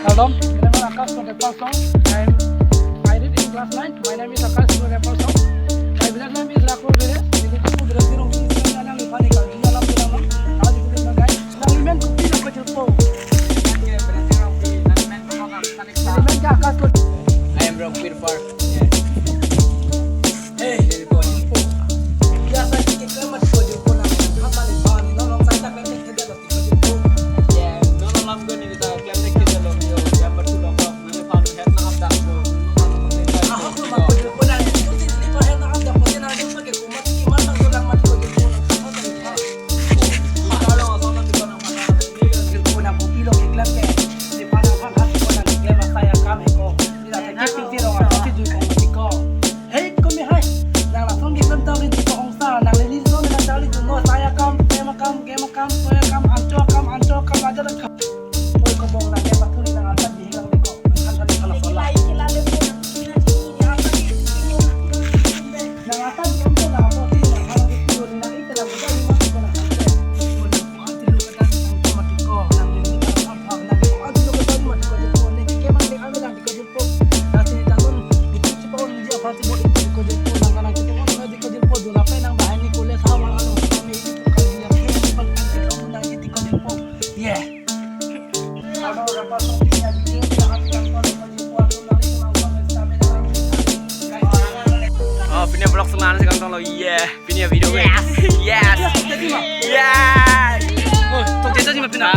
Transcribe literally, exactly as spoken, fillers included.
Hello, my name is Akash Sudepar Song. I'm, I read in class nine. My name is Akash Sudepar Song. My village name is Lakur village. Village to village zero. Alang ipani kalbi alam bilang. Aji kulit na guys. Nang limen kopi nang pajilpo. Limen ke Akash Sud. I am Rockville Park. Hey, pajilpo. Ya sa ke ke mat pajilpo nang. Hama le pani no long sai tak ke ke. Hey, kumi hai. Nang langsung ke kentau rin tiga ongsa. Nang lili zon nang jali tu no saya kam, tema kam, gema kam, soya kam, ancho kam, ancho kam, aja kam. Oi, kobong nang ke paturi nang akan dihilang deko. Kan kali kalau sola. Nang akan dihilang deko, nang akan dihilang deko, nang akan dihilang deko. Yeah. Oh, pini vlog semangat sih, kang tong lo. Yeah, pini video. Yes. Yes. Yes. Oh, tok jajah sih, Mapina.